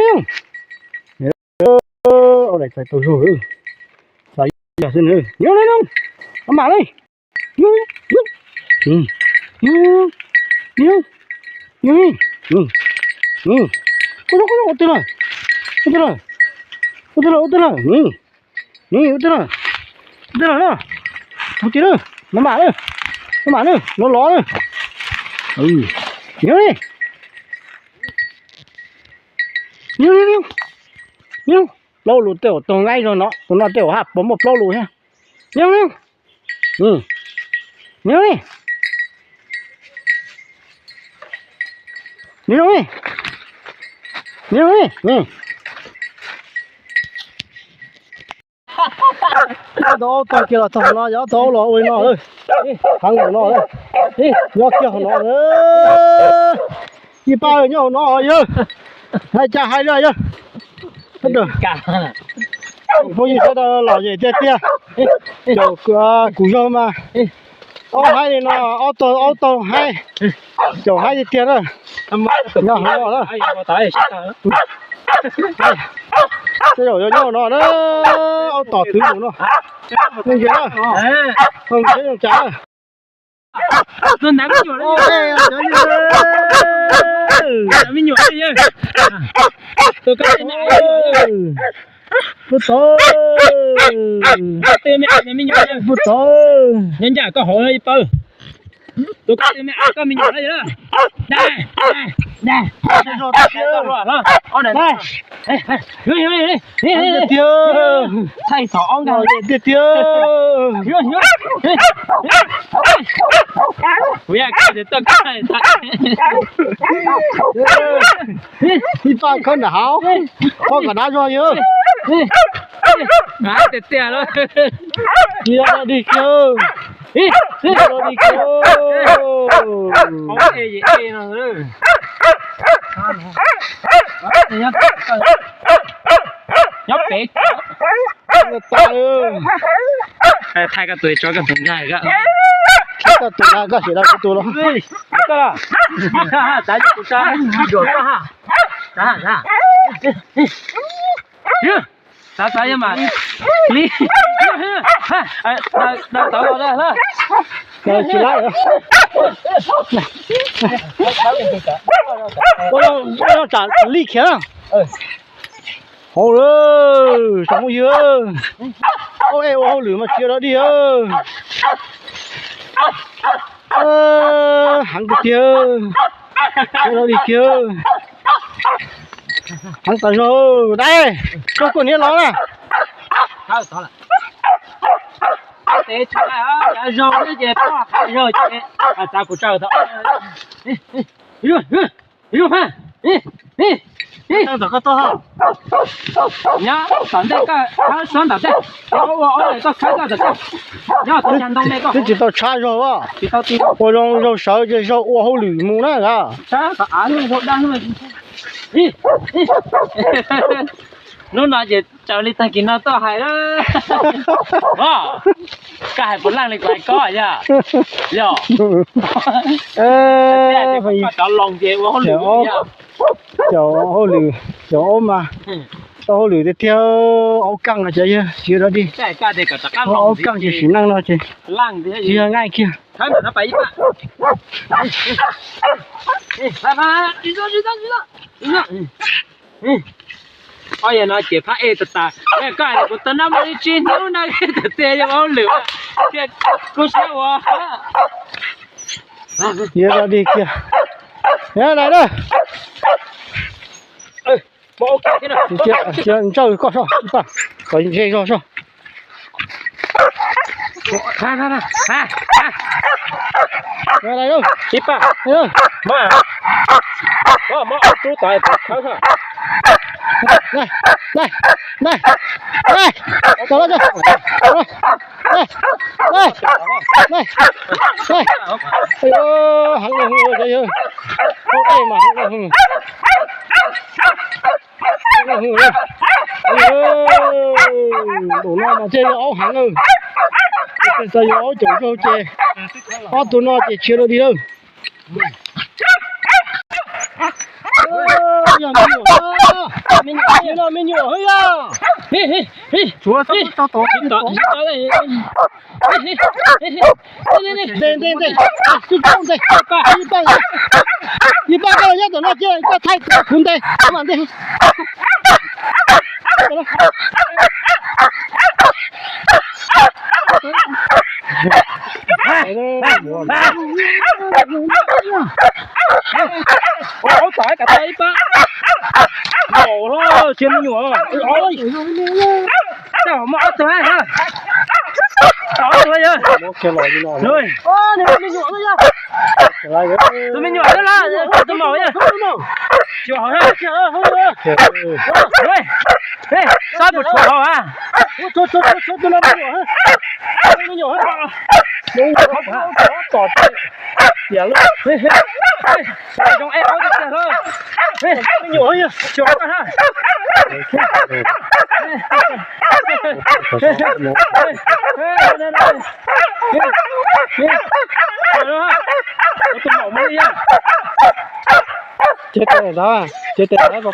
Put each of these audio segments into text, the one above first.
ne, au daim txais tau zog, xav yog xwb na. Nyob ne, no, mam ne, nyob, nyob, nyob, ua twg lawm, ua twg lawm, ua twg lawm, ua twg lawm, ua twg lawm, ua twg lawm na, ua twg lawm, no mam na, no mam na, no los na. Nyob ne, nyob, nyob, plaub lus tej uas tog nqaij zog no, tus no tej uas haj puas muaj plaub lus thiab. Nyob, nyob, nyob, nyob, nyob. Ob tug aub tog kiag los txog hauv no, ob tug aub los ua li no, heev npaum no, nyob kiag hauv no. Ib pab nyob hauv no yawg, hais cas hais li yawg. Phooj ywg sawv daws lom zem tiag tiag, caum kuv zog mas. Aub haib li no, aub tog, aub tog haib, caum haib tiag tiag na. Nyob hauv no na. Tej zaum yuav nyob hauv no na, aub tom twv mus no. Zoo nkaus na, zoo cas na. Puag tod, puag tod, nyob ncaj koj hauv ib pawg. Tus koj me, koj me nyuam no yog. Dai, dai, dai. Tiag tiag, tiag tiag. Ib pab khawb nram hav, khawb kom dab zog yawg. Tiag tiag, yog dog dig kiag, yog dog dig kiag. Nyob pem. Thaij koj tus tso koj tus nkag, koj tus nkag koj sim rau kuv tus los. Xav xav yog mas li, daws tod los da. Tsis laib. Ua tsam li khiav na. Hauv lawm, tsoom phooj ywg, ua ej ua hauj lwm mas tsis yog dog dig. Heev tiag tiag, dog dig kiag. Heev tas zog, dai, tso koj niam los na. Zoo ces txav kuv tsaws tau. Zoo, zoo, zoo, nyob tom ntej koj suab ntawm tej, ua ob lawm koj khawb koj tom tej. Nyob tom ntoo me koj. Twb tsis tau tshab zog, ua zoo zaug sawv ces zaug ua hauj lwm mus na. Hnub no ces raws li tag kis no tuaj hais na. Koj hais puas leej li kuv hais koj yog? Yog. Cov loo ces ua hauj lwm, cov hauj lwm, cov aub mas tau hauj lwm tiag tiag, aub keej ces yog siv rau dig. Aub keej ces sim neej no ces tsis yog nqaij kiag. Ob yam no ces phab ej tas tas, koj hais kuv tau noj muaj ib tsib hnub no tiag tiag yog ua hauj lwm, kuv siab ua. Yuav dig kiag. Lais na. Cia ntsawj koj soj ib pab, kom ze zog soj. Lais, lais, lais. Lais, lais, lais. Tau lawm, tau lawm. Lais, lais, lais, lais. Heev lawm, heev lawm, heev lawm. Tus no mas thiaj yog aub heev lawm. Txawm yog aub caum zaug ces ob tug no ces tsis ua dua dig lawm. Yog me nyuam, me nyuam, me nyuam xwb yog. Ntes, ntes, ntes, tub tub ntes, ib pab, ib pab koj nyob tom no cia koj thaij kuv ntes, kuv mam ntes. Aub tom kav tau ib pab. Ntau hlo tsis yog me nyuam. Tau muaj ob tug, ob tug yog. Tus me nyuam xwb los tus maum yog? Tsis hauv na. Saib puas tshuav hauv a. Zoo eb aub tiag tiag lauj. Me nyuam yog, tsuas koj na. Tus maum mas yog. Cev tes ntawd, cev tes ntawd.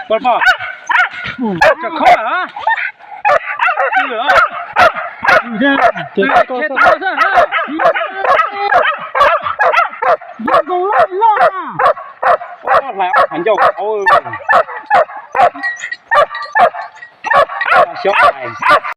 Pom, pom, tsam khob lawm. Hlais ob phav ncauj, xyov hais.